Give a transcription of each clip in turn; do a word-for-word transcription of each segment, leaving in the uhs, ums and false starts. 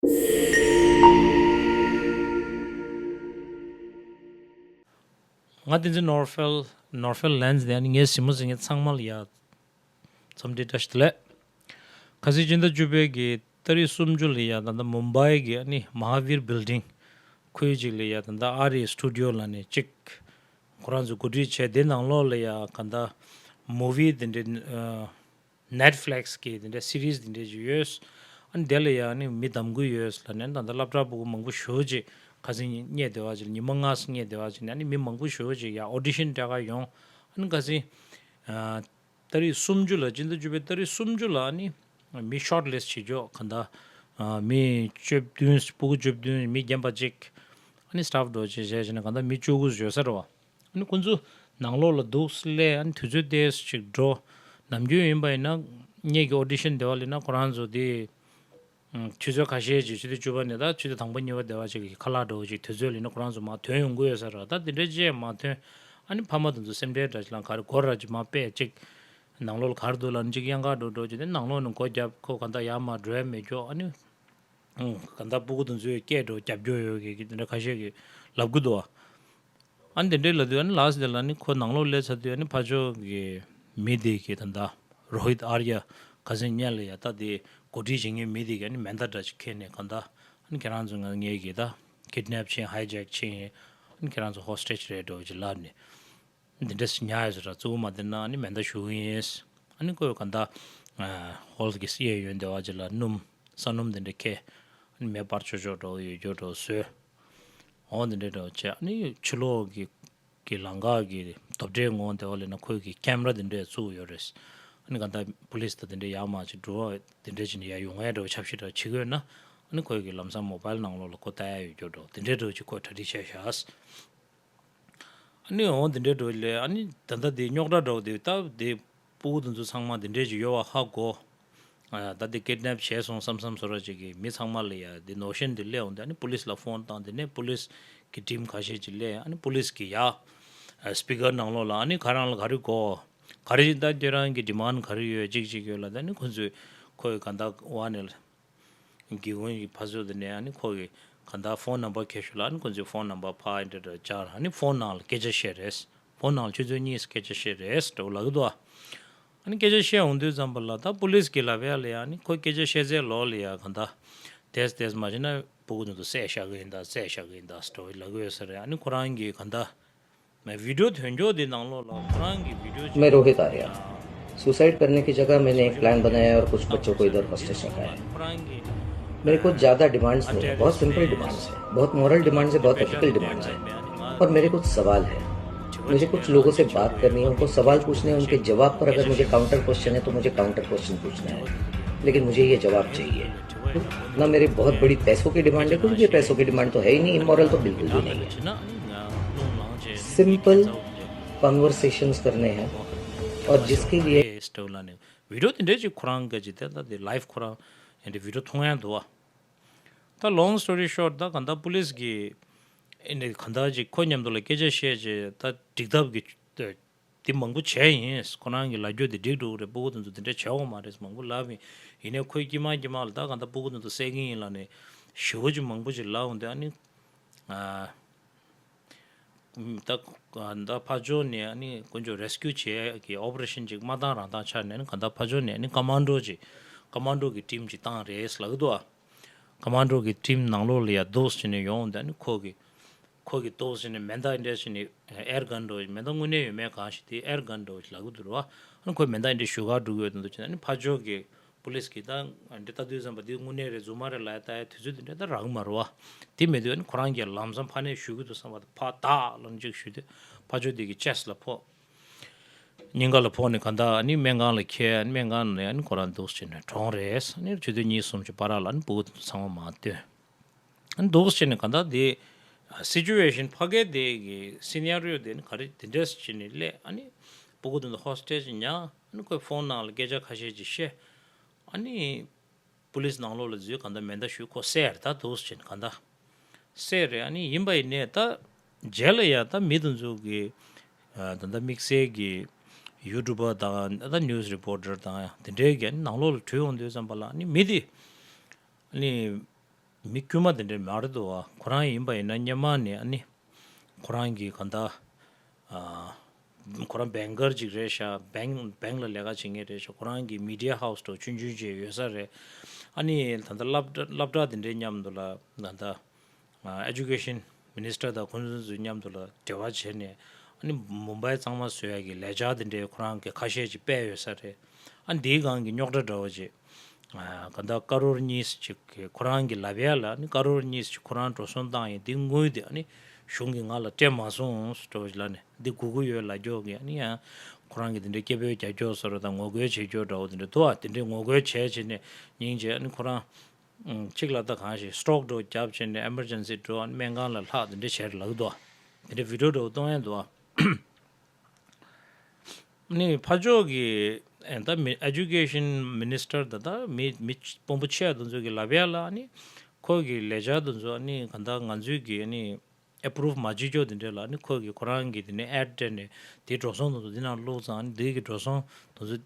ང་བསྟན་འཛིན་ནོར་ཧྥེལ། ནོར་ཧྥེལ་ལན་ཛི་ནས་ཨ་ནི་ངའི་གཟིགས་མོ་གཟིགས་མཁན་ཚང་མ་ལ་ཡ་འཚམས་འདྲི་བཀྲ་ཤིས་བདེ་ལེགས། ཁ་སང་སྤྱི་ཟླ་བཅུ་པའི་གི་ཏ་རིག་སུམ་ཅུ་ལ་ཡ་ད་ལྟ་མུམ་བྷའི་གི་ཨ་ནི་མ་ཧ་བིར་བིལ་ཌིང་ཁུལ་ཅིག་ལ་ཡ་ད་ལྟ་ཨ་རི་སི་ཊུ་ཌི་ཡོ་ལབ་ནས་ཅིག་ཁོ་རང་ཚོ་གོ་སྒྲིག་བྱས། དེ་ནང་ལོགས་ལ་ཡ་ག་ད་མུ་ཝི་དེ་འདྲའི་ཨ། Netflix་གི་དེ་འདྲའི་སི་རིས་དེ་འདྲའི་ཅིག་ཡོད། ཨ་ནི་དེ་ལ་ཡང་ཨ་ནི་མི་གདམ་གྱི་ཡོད་ལབ་ནས། ད་ལྟ་སློབ་གྲྭ་ཕྲུ་གུ་མང་པོ་ཞེ་པོ་ཅིག་ཁ་སང་བསྙད་བསྡད་པ་ཅིག་ལ། ཉི་མ་ལྔ་བསྙད་བསྡད་པ་ཅིག་ནས་ཨ་ནི་མི་མང་པོ་ཞེ་པོ་ཅིག་ཡ་ཨོ་ཌི་ཤན་སྤྲད་ག་ཡོང་། ཨ་ནི་ཁ་སང་ཨ་ཏ་རིག་སུམ་ཅུ་ལ། སྤྱི་ཟླ་བཅུ་པའི་ཏ་རིག་སུམ་ཅུ་ལ་ཨ་ནི་མི་ཤོཊ་ལིསཊ་བྱེད་ཆོག་ག་ད། ཨ་མི་བཅུ་བདུན། ཕྲུ་གུ་བཅུ་བདུན། མི་རྒན་པ་གཅིག་ཨ་ནི་སི་ཊཱཕ་འདྲ་བོ་ཅིག་བྱས་བྱས་ནས་ག་ད་མི་བཅུ་དགུ་ཡོད་ས་རེད་བ། ཨ་ནི་ཁོ་ཚོ་ནང་ལོགས་ལ་འདུག་སེ་སླེབས། ཨ་ནི་དུས་ཚོད་ཏོག་ཙམ་ཅིག་འགྲོ། ནམ་རྒྱུན་ཡིན་པ་ཡིན་ན་སྔོན་གྱི་ཨོ་ཌི་ཤན་དེ་པར་སླེབས་ན་ཁོ་རང་ཚོ་དེ་ཨ་ཆུ་ཚོད་ཁ་ཤས་ཅིག་ཆུ་ཚོད་བཅུ་པ་ནས་ད་ཆུ་ཚོད་དང་པོ་གཉིས་པ་དེ་པར་ཅིག་གི་ཁ་ལག་འདྲ་བོ་ཅིག་དུས་ཚོད་སླེབས་ན་ཁོ་རང་ཚོ་མར་ཐོན་ཡོང་གི་ཡོད་ས་རེད། ད་དེ་འདྲ་ཅིག་མར་ཐོན། ཨ་ནི་ཕ་མ་དེ་ཚོ་སེམས་ཁྲལ་འདྲ་ཅིག་ལངས། ག་རེ་སྒོ་ར་ཅིག་མར་ཕྱེ། ཅིག་ནང་ལོགས་ལ་ག་རེ་འདུག་ལབ་ནས་ཅིག་གཡང་ཁ་འདྲ་བོ་འདྲ་བོ་ཅིག་དེ་ནང་ལོགས་ནས་སྒོ་བརྒྱབ། ཁོ་ག་ད་ཡར་མར་འགྲོ་ཡ་མེད་ཀྱོག་ཨ་ནི་ཨང་། ག་ད་སྤུ་གུ་དེ་ཚོའི་སྐད་འདྲ་བོ་རྒྱབ་སྐྱོར་ཡོད་མཁན་གྱི་དེ་འདྲ་ཁ་ཤས་ཀྱིས་ལབ་ཀྱི་འདུག་བ། ཨ་ནི་དེ་འདྲའི་ལབ་དུས་ཨ་ནི་ལཱསི་ཊི་དེ་ལ་ཨ་ནི་ཁོ་ནང་ལོགས་སླེབས་ཚར་དུས་ཨ་ནི་ཕར་ཕྱོགས་ཀྱི་མི་དེ་གིས་ད་ད་རོ་ཧིད་ཨར་ཡ་ཁ་སང་སྔོན་ལ་ཡ་ད་དེ་གོ་སྒྲིག་བྱེད་མཁན་མི་དེ་གིས་ཨ་ནི་མེ་མདའ་འདྲ་ཅིག་ཁྱེར་ནས་ག་ད་ཨ་ནི་ཁྱེད་རང་ཚོ་ང་ངེད་ཀྱིས་ད་ཀིཌ་ནེབ་བྱས། ཧའི་ཇེག་བྱས། ཨ་ནི་ཁྱེད་རང་ཚོ་ཧོ་སི་ཊེཇ་རེད་འདྲ་བོ་ཅིག་ལབ་ནས། འདི་འདྲ་ཞིག་ཉར་ཡོད་ཟེར་ར། གཙོ་བོ་མ་བསྡད་ན་ཨ་ནི་མེ་མདའ་གཞུ་གི་ཡིན། ཨ་ནི་ཁོས་ག་ད་ཧོལ་གྱི་གཡས་གཡོན་དེ་པར་ཅིག་ལ་སྣུམ། ས་སྣུམ་དེ་འདྲ་ཁྱེར། ཨ་ནི་མེ་འབར་ཆོག་ཆོག་འདྲ་བོ་ཡོད་རྒྱུ་འདྲ་བོ་བཟོས། འོ་དེ་འདྲ་འདྲ་བོ་བྱས། ཨ་ནི་ཕྱི་ལོགས་ཀྱི་གི་ལམ་ཁ་གི་རྡོག་སྒྲའི་ངོས་དེ་པར་སླེབས་ན་ཁོས་གི་ཀེམ་ར་དེ་འདྲ་བཙུགས་ཡོད་རེད། ཨ་ནི་ག་ད་པུ་ལིས་དང་དེ་འདྲ་ཡར་མར་ཅིག་འགྲོ་བ་དེ་འདྲ་བྱས་ནས་ཡར་ཡོང་ཡ་འདྲ་བོ་ཆབ་ཞིབ་འདྲ་བོ་བྱེད་ཀྱི་ཡོད་ན། ཨ་ནི་ཁོས་གི་ལམ་སང་མོ་བྷའིལ་ནང་ལོགས་ལ་ཁོ་ལྟ་ཡ་ཡོད་རྒྱུ་འདྲ་བོ་དེ་འདྲ་འདྲ་བོ་ཅིག་ཁོས་གྲ་སྒྲིག་བྱས་བཞག་ཨ་ནི་འོ་དེ་འདྲའི་འགྲོ་ལས། ཨ་ནི་ད་ལྟ་དེ་རྙོག་དྲ་འདྲ་བོ་དེ་ད་དེ་སྤུ་གུ་དེ་ཚོ་ཚང་མ་དེ་འདྲའི་ཅིག་ཡོད་པ་ཧ་གོ། ཨ་ད་དེ་ཀིཌ་ནེབ་བྱས་སོང་བསམ་བསམ་བཟོ་འདྲ་ཅིག་གི་མི་ཚང་མ་ལ་ཡ་དེ་ནོ་ཤན་དེ་སླེབས་འོང་དུས། ཨ་ནི་པུ་ལིས་ལ་ཕོན་བཏང་། དེ་ནས་པུ་ལིས་ཀྱི་ཊིམ་ཁ་ཤས་ཅིག་སླེབས། ཨ་ནི་པུ་ལིས་ཀྱིས་ཡ་ཨ་སི་པི་ཀར་ནང་ལོགས་ལ་ཨ་ནི་ཁྱེད་རང་ལ་ག་རེ་དགོས། ག་རེ་ད་ཁྱེད་རང་གི་ཌི་མཱན་ཌི་ག་རེ་ཡོད། ཅིག་ཅིག་ཡོད་ལབ་དུས། ཨ་ནི་ཁོ་ཚོས་ཁོའི་ག་ད་འོག་ནས་སྒེའུ་ཁུང་གི་ཕར་ཚུར་དེ་ནས་ཨ་ནི་ཁོ་གི་ག་ད་ཕོན་ནམ་བར་ཁྱེར་ཤོག་ལབ། ཨ་ནི་ཁོ་ཚོས་ཕོན་ནམ་བར་ཕར་འདྲ་འདྲ་སྦྱར། ཨ་ནི་ཕོན་ནང་ལ་སྐད་ཆ་བཤད་རེད། ཕོན་ནང་ལ་ཆུ་ཚོད་གཉིས་སྐད་ཆ་བཤད་རེད་འདྲ་བོ་ལབ་ཀྱི་འདུག་ཨ་ནི་སྐད་ཆ་བཤད་འོང་དུས་ཙམ་པ་ལ་ད་པུ་ལིས་ཀྱིས་ལབ་ཡ་ལ་ཡ། ཨ་ནི་ཁོ་སྐད་ཆ་བཤད་ཚད་ལོག་ལ་ཡ་ག་ད་དེས་དེས་མ་བྱས་ན་སྤུ་གུ་དེ་ཚོ་བསད་བཞག་གི་ཡིན་ད། བསད་བཞག་གི་ཡིན་ད་འདྲ་བོ་ལབ་ཀྱི་ཡོད་ས་རེད། ཨ་ནི་ཁོ་རང་གིས་ག་ད་ཝི་ཌི་ཡོ་ཐོན་ཀྱོག་དེ་ནང་ལོགས་ལ་ཁོ་རང་གི་ཝི་ཌི་ཡོ་ཅིག मैं रोहित आर्या। सुसाइड करने की जगह मैंने एक प्लान बनाया और कुछ बच्चों को इधर हॉस्टेज रखा है। मेरे को ज़्यादा डिमांड्स नहीं है, बहुत सिंपल डिमांड्स है, बहुत मॉरल डिमांड्स है, बहुत एथिकल डिमांड्स है। और मेरे कुछ सवाल है। मुझे कुछ लोगों से बात करनी है, उनको सवाल पूछने हैं, उनके जवाब पर अगर मुझे काउंटर क्वेश्चन है तो मुझे काउंटर क्वेश्चन पूछना है, लेकिन मुझे ये जवाब चाहिए। ना मेरी बहुत बड़ी पैसों की डिमांड है, कुछ भी पैसों की डिमांड तो है ही नहीं, इमोरल तो बिल्कुल भी नहीं है। सिंपल कॉन्वर्सेशंस करने हैं और जिसके लिए ཝི་ཌི་ཡོ་དེ་འདྲའི་ཅིག་ཁོ་རང་གི་ཅིག་དེ་ད་དེ་ལའིབ་ཁོ་རང་ཡང་དེ་ཝི་ཌི་ཡོ་མཐོང་ཡ་འདུག་བ། ད་long story short ད་ག་ད་པུ་ལིས་ཀྱིས་ཨེ་ནི་ག་ད་ཅིག་ཁོ་མཉམ་དུ་ལ་སྐད་ཆ་བཤད་བྱས་ད་འགྲིག་ཐབས་ཀྱི་དེ་མང་པོ་བྱས་ཡིན། ཁོ་རང་གི་ལབ་རྒྱུ་དེ་འགྲིག་འགྲོ་གི་རེད། སྤུ་གུ་དེ་ཚོ་དེ་འདྲ་བྱེད་དགོས་མ་རེད་མང་པོ་ལབ་ཡིན། ཡིན་ནའི་ཁོས་དཀྱིལ་མ་དཀྱིལ་མ་ལ་ད་ག་ད་སྤུ་གུ་དེ་ཚོ་བསད་ཀྱི་ཡིན་ལབ་ནས་ཞེ་པོ་ཅིག་མང་པོ་ཅིག་ལབ་འོང་དུས། ཨ་ནི་ཨ། ད་ད་ཕར་ཕྱོགས་ནས་ཨ་ནི་དཀོན་མཆོག་རེ་སི་ཀིའུ་བྱེད་ཀྱི་ཨོ་པ་རེ་ཤན་ཅིག་མ་བཏང་རང་བཏང་ཆགས་ནས། ཨ་ནི་ག་ད་ཕར་ཕྱོགས་ནས་ཨ་ནི་ཀ་མན་ཌོ་ཅིག་ཀ་མན་ཌོ་གི་ཊིམ་ཅིག་བཏང་རེད་ལབ་ཀྱི་འདུག་ཨ། ཀ་མན་ཌོ་གི་ཊིམ་ནང་ལོགས་ལ་ཡ་འདུག་སེ་བྱས་ནས་ཡོང་དུས། ཨ་ནི་ཁོ་གི་ཁོ་གི་འདུག་སེ་བྱས་ནས་མེ་མདའ་འདྲ་བྱས་ནས་ཨེར་གན་འདྲ་བོ། མེ་མདའ་དངོས་གནས་ཡོད་མེད་གང་ཤེས་དེ་ཨེར་གན་འདྲ་བོ་ལབ་ཀྱི་འདུག་རེད་བ། ཨ་ནི་ཁོས་མེ་མདའ་འདྲ་གཞུ་གར་འགྲོ་གི་ཡོད་དུས་ཙམ་པ་ལ། ཨ་ནི་ཕར་ཕྱོགས་ཀྱི་པུ་ལིས་ཀྱིས་ད་འདི་ལྟ་དུས་ཙམ་པ་འདི་དངོས་གནས་རེད་རྫུན་མ་རེད་ལབ་ཡ་ལྟ་ཡ་དུས་ཚོད་དེ་འདྲ་ད་རག་གི་མ་རེད་བ། དེ་མེད་དུས་ཨ་ནི་ཁོ་རང་གིས་ལམ་སང་ཕར་ནས་གཞུ་གི་འདུག་བསམ་པ་དང་ཕར་ཏག་ལབ་ཅིག་གཞུས་ཏེ་ཕར་ཕྱོགས་དེ་གི་ཅེ་སི་ཊི་ལ་ཕོག་སྙིང་ག་ལ་ཕོག་ནས་ག་ད་ཨ་ནི་སྨན་ཁང་ལ་ཁྱེར། ཨ་ནི་སྨན་ཁང་ནས་ཨ་ནི་ཁོ་རང་འདུག་སེ་བྱས་ནས་གྲོངས་རེད། ཨ་ནི་ཆུ་ཚོད་གཉིས་གསུམ་ཅིག་བར་ལ་ཨ་ནི་སྤུ་གུ་དེ་ཚོ་ཚང་མ་མར་བཏོན། ཨ་ནི་འདུག་སེ་བྱས་ནས་ག་ད་དེ་སི་ཅུ་ཨེ་ཤན་ཕ་གིའི་དེ་གི་སི་ནེ་རི་ཡོ་དེ་ནི་ག་རེ་དེ་འདྲས་བྱས་ནས་སླེབས། ཨ་ནི་སྤུ་གུ་དེ་ཚོ་ཧོ་སི་ཊེཇ་ཉར། ཨ་ནི་ཁོས་ཕོན་ནང་ལ་སྐད་ཆ་ཁ་ཤས་ཅིག་བཤད། ཨ་ནི་པུ་ལིས་ནང་ལོགས་ལ་འཛུལ། ག་ད་མེ་མདའ་གཞུས། ཁོ་བསད་རེད། ད་འདུག་སེ་བྱས་ནས་ག་ད་བསད་རེད། ཨ་ནི་ཡིན་པ་ཡིན་ནའི་ད་རྗེས་ལ་ཡ་ད་མི་དེ་ཚོ་གི་ཨ་ད་ད་དམིགས་བསལ་གྱི་ཡུ་ཊུབ་པ་དང་ད་ནིའུ་སི་རི་པོར་ཊར་དང་དེ་འདྲའི་གི་ནང་ལོགས་ལ་དྲུད་ཡོང་དུས་ཙམ་པ་ལ། ཨ་ནི་མི་དེ་ཨ་ནི་ མི་དཀྱུས་མ་དེ་འདྲས་མ་རེད་འདུག་བ། ཁོ་རང་ཡིན་པ་ཡིན་ན་སྔོན་མ་ནས་ཨ་ནི་ཁོ་རང་གི་ག་ད་ཁོ་རང་བེང་ཀར་ཅིག་རེད་ཤག་བེང་བེང་ལ་ལས་ཀ་བྱེད་མཁན་རེད་ཤག་ཁོ་རང་གི་མི་ཌི་ཡ་ཧའུ་སི་འདྲ་ཆུང་ཆུང་ཅིག་ཡོད་ས་རེད། ཨ་ནི་ད་ལྟ་སློབ་གྲྭ་སློབ་གྲྭ་དེ་འདྲའི་མཉམ་དུ་ལ་ད་ལྟ་ཨེ་ཇུ་ཀེ་ཤན་མི་ནི་སི་ཊར་དང་ཁོང་ཚོ་མཉམ་དུ་ལ་འབྲེལ་བ་བྱས་ནས་ཨ་ནི་མུམ་བྷའི་གཙང་མ་བཟོ་ཡ་གི་ལས་འཆར་དེ་འདྲའི་ཁོ་རང་གི་ཁ་ཤས་ཅིག་སྤེལ་ཡོད་ས་རེད། ཨ་འདིའི་སྒང་གི་རྙོག་དྲ་འདྲ་བོ་ཅིག་ག་ད་ཀ་རོར་གཉིས་ཅིག་གི་ཁོ་རང་གི་ལབ་ཡ་ལ་ནི་ཀ་རོར་གཉིས་ཅིག་ཁོ་རང་འགྲོ་སོང་བཏང་ཡིན། འདི་དངུལ་དེ་ཨ་ནི་གཞུང་གིས་ང་ལ་སྤྲད་མ་སོང་འགྲོ་ལ་ནི་འདི་དགོས་ཀྱི་ཡོད་ལབ་རྒྱུ་གི་ཨ་ནི་ཡང་ཁོ་རང་གི་འདི་འདྲའི་སྐད་འབོད་རྒྱག་རྒྱུ་བཟོ་འདྲ་དང་ངོ་རྒོལ་བྱེད་རྒྱུ་འདྲ་བོ་དེ་འདྲ་འདུག་ཨ། དེ་འདྲའི་ངོ་རྒོལ་བྱས་བྱས་ནས་སྙིང་རྗེ་ཨ་ནི་ཁོ་རང་གཅིག་ལ་ད་གང་ཞིག་སི་ཊོག་འགྲོ་རྒྱབ་བྱས་ནས་ཨེ་མར་ཇེན་སི་འགྲོ་ཨ་ནི་སྨན་ཁང་ལ་ལྷག་དེ་འདྲ་བྱས་ལབ་ཀྱི་འདུག་ཨ། དེ་འདྲའི་བི་ཌི་ཡོ་འདྲ་བོ་གཏོང་ཡ་འདུག་ཨ། ནི་ཕར་ཕྱོགས་ཀྱི་ཨེ་ད་མི་ཨེ་ཇུ་ཀེ་ཤན་མི་ནི་སི་ཊར་ད་ད་མི་མི་དཔོན་པོ་ཆེ་བ་དེ་ཚོ་གི་ལབ་ཡ་ལ་ནི་ཁོ་གི་ལས་འཆར་དེ་ཚོ་ནི་ག་ད་ང་ཚོས་ཀྱི་ནི་ཨེ་པུ་རུབ་མ་བྱེད་ཅོག་དེ་འདྲ་ལ་ནི་ཁོ་གི་ཁོ་རང་གི་དེ་ནི་ཨེ་ཌི་སྤྲད་ནས་དེའི་འགྲོ་སོང་དེ་ཚོ་འདི་ནང་བླུགས་ཙང་ནི་དེ་གི་འགྲོ་སོང་དེ་ཚོ་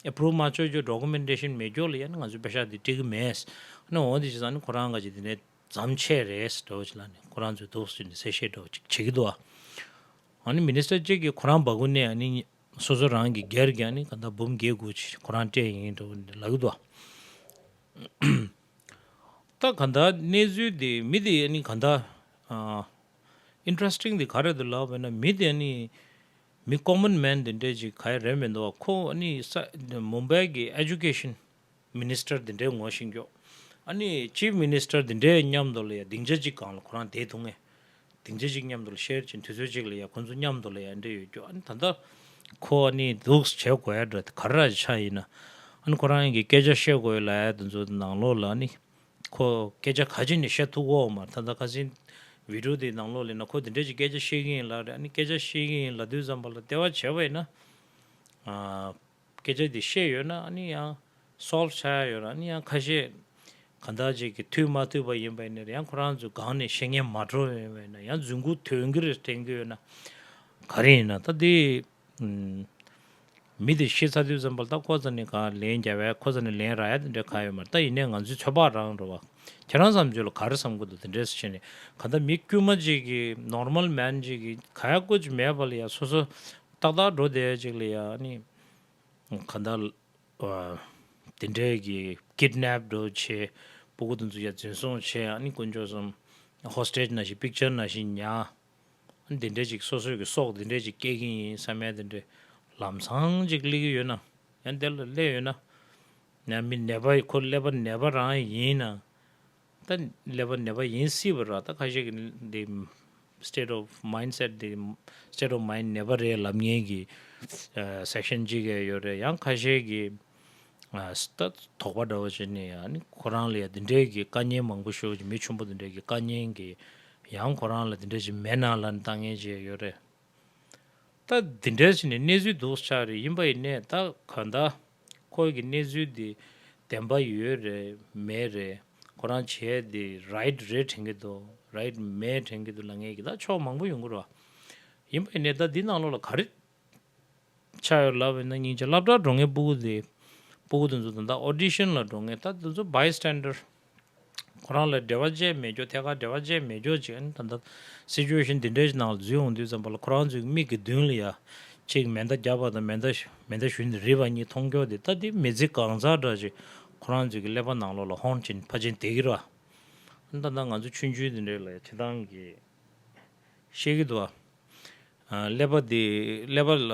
ཨེ་པུ་རུབ་མ་བྱེད་ཅོག་ཌོ་ཀུ་མེན་ཊེ་ཤན་མེད་ཅོག་ལ་ཡ་ནི་ང་ཚོས་པེ་ཤག་དེ་སྤྲད་ཀྱི་མེད། ནི་འོ་དེ་བྱས་ཙང་ནི་ཁོ་རང་ག་ཅིག་དེ་ནས་ཛམ་ཆད་རེད་འདྲ་བོ་ཅིག་ལ་ནི་ཁོ་རང་ཚོས་འདུག་ཟེར་ནས་གསལ་བཤད་འདྲ་བོ་ཅིག་བྱེད་ཀྱི་འདུག་ཨ། ཨ་ནི་མི་ནི་སི་ཊར་གཅིག་གིས་ཁོ་རང་འབག་གོ་ནས་ཨ་ནི་སོ་སོ་རང་གི་སྒེར་གྱི་ཨ་ནི་ག་ད་འབུམ་བརྒྱད་དགུ་ཅིག་ཁོ་རང་སྤྲད་ཡིན་འདྲ་བོ་ལབ་ཀྱི་འདུག་ཨ། ད་ག་ད་གནས་ཚུལ་དེ་མི་དེ་ཨ་ནི་ག་ད་ཨ་ཨིན་ཊི་རེ་སི་ཊིང་དེ་ག་རེ་འདུག་ལབ་པ་ཡིན་ན་མི་དེ་ཨ་ནི་མི་ཀོ་མན་མེན་དེ་འདྲས་ཅིག་ག་ཡ་རེད་མི་འདུག་བ། ཁོ་ཨ་ནི་ས་མུམ་བྷའི་གི་ཨེ་ཇུ་ཀེ་ཤན་མི་ནི་སི་ཊར་དེ་འདྲའི་ངོ་ཤེས་ཀྱོག་ཨ་ནི་ཅིབ་མི་ནི་སི་ཊར་དེ་འདྲའི་མཉམ་དུ་ལ་ཡ་སྡིངས་ཆ་གཅིག་སྒང་ལ་ཁོ་རང་བསྡད་འདུག་ངས། སྡིངས་ཆ་གཅིག་མཉམ་དུ་ལ་ཤེར་བྱས་དུས་ཚོད་གཅིག་ལ་ཡ་ཁོ་ཚོ་མཉམ་དུ་ལ་ཡ་འདྲ་ཡོད་ཀྱོག་ཨ་ནི་ད་ལྟ་ཁོ་ཨ་ནི་འདུག་བྱེད་དགོས་ཡ་འདྲ་ག་རེ་ཆགས་ཡིན་ན། ཨ་ནི་ཁོ་རང་གི་སྐད་ཆ་བཤད་དགོས་ལབ་ཡ་དེ་ཚོ་ནང་ལོགས་ལ་ཨ་ནི་ཁོ་སྐད་ཆ་ག་ཅི་ནས་བཤད་ཐུབ་ཀྱི་ཡོད་མ་རེད། ད་ལྟ་ཁ་སང་བི་ཌི་ཡོ་དེའི་ནང་ལོགས་ལ་ཡིན་ན་ཁོ་དེ་འདྲ་ཅིག་སྐད་ཆ་བཤད་ཀྱི་ཡིན་ལབ་རེད། ཨ་ནི་སྐད་ཆ་བཤད་ཀྱི་ཡིན་ལབ་དུས་ཙམ་པ་ལ་དེ་བ་བྱས་པ་ཡིན་ན། ཨ། སྐད་ཆ་དེ་བཤད་ཡོད་ན་ཨ་ནི་ཡང་སོལབ་ཆགས་ཡ་ཡོད་ར། ཨ་ནི་ཡང་ཁ་ཤས་གང་ལྟར་ཅིག་གི་མཐུན་མ་མཐུན་པ་ཡིན་པ་ཡིན་ན་ཡང་ཁོ་རང་ཚོའི་སྒང་ནས་བཤད་མཁན་མ་འགྲོ་ཡོད་པ་ཡིན་ན་ཡང་རྫུན་རྐུ་ཐོན་གྱི་རེད་དྲན་གྱི་ཡོད་ན་ག་རེ་ཡིན་ན་ད་དེ་ཨུམ། མི་དེ་ཤི་ཚར་དུས་ཙམ་པ་ལ་ད་ཁོ་ཚོ་ནས་གང་ལན་རྒྱབ་ཡ་ཁོ་ཚོ་ནས་ལན་རག་ཡ་དེ་འདྲ་གང་ཡོད་མ་རེད། ད་ཡིན་ནའི་ང་ཚོའི་ཚོད་དཔག་རང་རེད་བ། ཁྱེད་རང་བསམ་ཚུལ་ལ་ག་རེ་བསམ་གྱི་འདུག་དེ་འདྲས་བྱས་ནས་གང་ལྟར་མི་དཀྱུས་མ་ཅིག་གི་ནོར་མལ་མན་ཅིག་གི་ག་ཡ་ཀོ་ཅིག་མེད་པ་ལ་ཡ་སོ་སོ་ཏག་ཏག་འགྲོ་བསྡད་ཡ་ཅིག་ལ་ཡ་ཨ་ནི། གང་ལྟར། ཨ། དེ་འདྲའི་གི་ཀིཌ་ནེབ་འགྲོ་བྱས། སྤུ་གུ་དེ་ཚོ་ཡ་འཛིན་བཟུང་བྱས། ཨ་ནི་དཀོན་མཆོག་གསུམ་ཧོ་སི་ཊེཇ་ནང་བཞིན་པིག་ཅར་ནང་བཞིན་ཉར། ཨ་ནི་དེ་འདྲའི་ཅིག་སོ་སོའི་གི་སྲོག་དེ་འདྲའི་ཅིག་སྐྱེལ་གྱི་ཡིན་བསམ་ཡ་དེ་འདྲའི་ལམ་སང་ཅིག་སླེབས་ཀྱི་ཡོད་ན། ཡང་དེ་ལ་སླེབས་ཡོད་ན། ཡང་མི་ནད་པ་ཁོ་ཀླད་པ་ནད་པ་རང་ཡིན་ན། ད་ཀླད་པ་ནད་པ་ཡིན་སྲིད་པ་ར། ད་ཁ་ཤས་ཀྱི་འདི་state of mindset འདི་state of mind ནད་པ་རེད་ལབ་མཁན་གྱི་ཨ་སེག་ཤན་གཅིག་ག་ཡོད་རེད། ཡང་ཁ་ཤས་ཀྱི་ཨ་ད་དོགས་པ་འདྲ་བོ་བྱས་ནས་ཨ་ནི་ཁོ་རང་ལ་ཡ་འདི་འདྲའི་གི་དཀའ་ངལ་མང་པོ་ཞེ་པོ་ཅིག་མི་ཆུང་པོ་འདི་འདྲའི་གི་དཀའ་ངལ་གྱི་ཡང་ཁོ་རང་ལ་འདི་འདྲ་ཅིག་མེད་ན་ལབ་ནས་ལྟ་མཁན་ཅིག་ཡོད་རེད། ད་འདི་འདྲའི་ཕྱིན་ནས་གནས་ཚུལ་སྡུག་ཆགས་རེད། ཡིན་པ་ཡིན་ནས་ད་གང་ལྟར་ཁོ་གི་གནས་ཚུལ་འདི་བདེན་པ་ཡོད་རེད་མེད་རེད། ཁོ་རང་བྱས་འདི་རའིཊ་རེད་དྲན་གྱི་འདུག་རའིཊ་མེད་དྲན་གྱི་འདུག་ལབ་མཁན་གྱི་ད་ཕྱོགས་མང་པོ་ཡོང་གི་རེད་བ། ཡིན་པ་ཡིན་ནས་ད་འདི་ནང་ལོགས་ལ་ག་རེ་ཆགས་ཡོད་ལབ་ཡིན་ན་སྙིང་རྗེ་སློབ་གྲྭར་འགྲོ་མཁན་སྤུ་གུ་དེ་སྤུ་གུ་དེ་ཚོ་ད་ལྟ་ཨོ་ཌི་ཤན་ལ་འགྲོ་མཁན་ད་དེ་ཚོ་བྷའི་སི་ཊེན་ཌར། ཁོ་རང་ལ་འབྲེལ་བ་བཅད་མེད་ཀྱོག་ཐད་ཀར་འབྲེལ་བ་བཅད་མེད་ཀྱོག་ཅིག་ཨ་ནི་ད་ལྟ་སི་ཅུ་ཨེ་ཤན་འདི་འདྲའི་ནང་ལ་འཛུལ་ཡོང་དུས་ཙམ་པ་ལ་ཁོ་རང་ཚོའི་མིག་གི་མདུན་ལ་ཡ་ཅིག་མེ་མདའ་བརྒྱབ་པ་དང་མེ་མདའ་མེ་མདའ་གཞུས་ནས་རིལ་བ་གཉིས་མཐོང་ཀྱོག་དེ་ད་དེ་མི་ཚེ་གང་ཚར་འདྲ་ཅིག་ཁོ་རང་ཚོའི་གི་ཀླད་པ་ནང་ལོགས་ལ་ཧོན་ཅིན་ཕ་ཅིན་བསྡད་ཀྱི་རེད་བ། ཨ་ནི་ད་ལྟ་ང་ཚོ་ཆུང་ཆུང་དེ་འདྲའི་ལ་ཡ་བྱེད་སྟངས་ཀྱི་ཤེས་ཀྱི་འདུག་བ། ཀླད་པ་དེ་ཀླད་པ་ལ་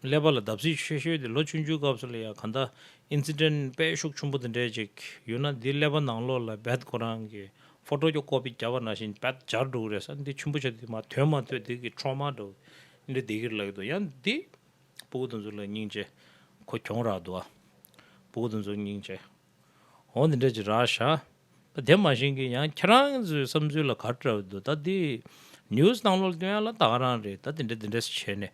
ཀླད་པ་ལ་བརྡབ་གསིག་ཆེ་ཤོས་དེ་ལོ་ཆུང་ཆུང་སྐབས་སུ་ལ་ཡ་གང་ལྟར་ཨིན་སི་ཌེན་ཊ་དཔེ་ཤུགས་ཆེན་པོ་དེ་འདྲས་ཅིག་ཡོད་ན་འདི་ཀླད་པ་ནང་ལོགས་ལ་རྦད་ཁོ་རང་གི་ཕོ་ཊོ་ཀྱོ་ཀོ་པི་བརྒྱབ་པ་ནང་བཞིན་རྦད་འབྱར་འགྲོ་གི་རེད་ས། འདི་ཆེན་པོ་ཆགས་དུས་མ་ཐོན་མ་ཐོན་འདི་གི་ཊོ་རོ་མ་འདྲ་བོ་འདི་འདྲས་བསྡད་ཀྱི་རེད་ལབ་ཀྱི་འདུག་ཡང་འདི་སྤུ་གུ་དེ་ཚོ་ལ་སྙིང་རྗེ་ཁོ་གྱོང་རག་འདུག་ཨ། སྤུ་གུ་དེ་ཚོ་སྙིང་རྗེ། འོ་འདི་འདྲ་ཅིག་རག་ཤག་ད་དེ་མ་གཞི་གི་ཡང་ཁྱེད་རང་ཚོའི་བསམ་ཚུལ་ལ་ག་འདྲ་འདུག་ད་འདི་ནིའུ་སི་ནང་ལོགས་ལ་སྟོན་ཡ་ལ་ད་ག་རང་རེད། ད་དེ་འདྲ་དེ་འདྲ་བྱས་ནས་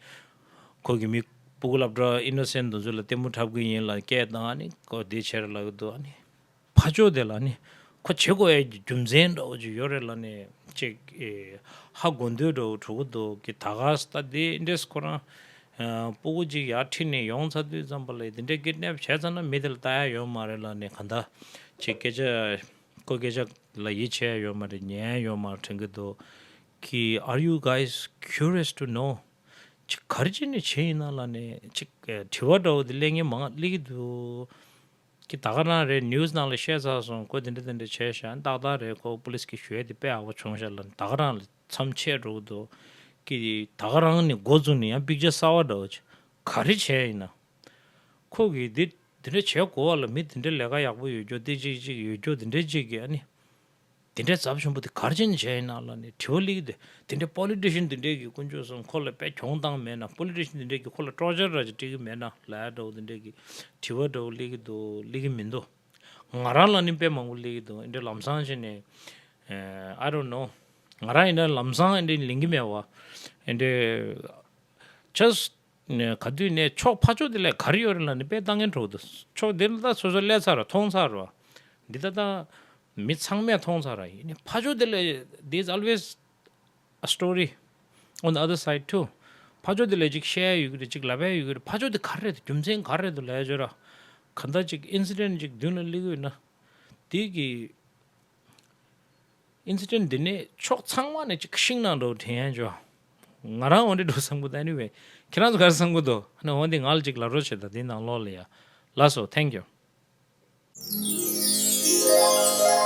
ཁོ་གི་མི་སྤུ་གུ་སློབ་གྲྭ་ཨི་ནོ་སེན་ཊ་དེ་ཚོ་ལ་ལྟད་མོ་འཁྲབ་གི་ཡིན་ལ་སྐད་བཏང་ཨ་ནི་ཁོ་འདི་བྱས་རེད་ལབ་གི་འདུག་ཨ་ནི་ཕར་ཕྱོགས་དེ་ལ་ནི་ཁོ་བྱེད་དགོས་ཡ་གི་རྒྱུ་མཚན་འདྲ་བོ་ཅིག་ཡོད་རེད་ལབ་ནས་ཅིག་ཨེ་ཧ་གོ་འདོད་འདྲ་བོ་གྲུབ་གི་འདུག་གི་ད་ག་ས་ད་འདི་འདྲས་ཁོ་རང་ཨ་སྤུ་གུ་ཅིག་ཡར་ཁྲིད་ནས་ཡོང་ཚར་དུས་ཙམ་པ་ལ་འདི་འདྲའི་ཀིཌ་ནེབ་བྱས་ཚར་ན་མི་དེ་ལ་ལྟ་ཡ་ཡོད་མ་རེད་ལབ་ནས་གང་ལྟར་ཅིག་སྐད་ཆ་ ཁོ་སྐད་ཆ་ལ་ཡིད་ཆེས་ཡོད་མ་རེད། ཉན་ཡོད་མ་རེད་དྲན་གྱི་འདུག་གི། Are you guys curious to know? ཅིག་ག་རེ་བྱས་ནས་བྱས་ཡིན་ན་ལབ་ནས་ཅིག་དྲི་བ་འདྲ་བོ་དེ་སླེབས་མཁན་མང་སླེབས་ཀྱི་འདུག་གི། ད་ག་རང་རེད། ནིའུ་སི་ནང་ལ་བཤད་ཚར་སོང་། ཁོ་དེ་འདྲ་དེ་འདྲ་བྱས་ཤག་ཏག་ཏག་རེད། ཁོ་པུ་ལིས་ཀྱིས་ཞུ་ཡས་དེ་དཔེ་ཡག་པོ་བྱུང་ཤག་ལབ་ནས་ད་ག་རང་ལ་མཚམས་ཆད་འགྲོ་གི་འདུག་གི། ད་ག་རང་ནས་འགོ་བཙུགས་ནས་ཡང་པིག་ཅར་གསར་པ་འདྲ་བོ་ཅིག་ག་རེ་བྱས་ཡིན་ན། ཁོ་གིས་འདི་འདི་འདྲ་བྱེད་དགོས་པ་ལ། མི་འདི་འདྲ་ལས་ཀ་ཡག་པོ་ཡོད་རྒྱུ་འདི་གཅིག་གཅིག་ཡོད་རྒྱུ་འདི་འདྲ་གཅིག་གིས་ཨ་ནི་འདི་འདྲའི་ཚབས་ཆེན་པོ་དེ་ག་རེ་བྱས་ནས་བྱས་ཡིན་ན་ལབ་ནས་དྲི་བ་སླེབས་ཀྱི་འདུག་དེ་འདྲའི་པོ་ལི་ཊི་ཤན་འདི་འདྲས་ཀྱིས་དཀོན་མཆོག་གསུམ་ཁོ་ལ་དཔེ་གྱོང་བཏང་མེད་ན། པོ་ལི་ཊི་ཤན་འདི་འདྲས་ཀྱིས་ཁོ་ལ་ཊོར་ཅར་ར་ཅིག་སྤྲད་ཀྱི་མེད་ན་ལབ་ཡ་འདྲ་བོ་འདི་འདྲས་ཀྱི་དྲི་བ་འདྲ་བོ་སླེབས་ཀྱི་འདུག་སླེབས་ཀྱི་མི་འདུག་ང་རང་ལ་ནི་དཔེ་མང་པོ་སླེབས་ཀྱི་འདུག་འདི་འདྲའི་ལམ་སང་བྱས་ནས། I don't know. ང་རང་ཡིན་ན་ལམ་སང་འདི་འདྲའི་ལེན་གྱི་མེད་པ། འདི་འདྲའི་just ག་དུས་ནས་ཕྱོགས་ཕར་ཕྱོགས་དེ་ལ་ག་རེ་ཡོད་རེད་ལབ་ནས་དཔེ་བཏང་མཁན་འགྲོ་གི་འདུག་ཕྱོགས་དེ་ལ་ད་སོ་སོ་སླེབས་ཚར་ར། མཐོང་ཚར་ར། འདི་ད་ད་མི་ཚང་མས་མཐོང་ཚར་ར། ཡིན་ནའི་ཕར་ཕྱོགས་དེ་ལ་there's always a story on the other side too. ཕར་ཕྱོགས་དེ་ལ་ཅིག་བཤད་ཡ་ཡོད་ཀྱི་རེད། ཅིག་ལབ་ཡ་ཡོད་ཀྱི་རེད། ཕར་ཕྱོགས་དེ་ག་རེ་རེད། རྒྱུ་མཚན་ག་རེ་རེད་འདུག་ལབ་ཡ་ཅིག་ཡོད་ར། གང་ལྟར་ཅིག་ཨིན་སི་ཌེན་ཊི་ཅིག་མདུན་ལ་སླེབས་ཀྱི་ཡོད་ན། དེ་གི་ཨིན་སི་ཌེན་ཊི་འདི་ནས་ཕྱོགས་ཚང་མ་ནས་ཅིག་ཤིང་ནང་འགྲོ་དྲན་ཡ་ཅིག་ང་རང་འོ་འདྲ་འགྲོ་བསམ་གྱི་འདུག Anyway, ཁྱེད་རང་ཚོ་ག་རེ་བསམ་གྱི་འདུག་ཨ་ནི་འོ་འདི་ང་ལ་ཅིག་ལབ་རོགས་བྱེད་དང་། འདི་ནང་ལོགས་ལ་ཡ། ལགས་སོ། Thank you.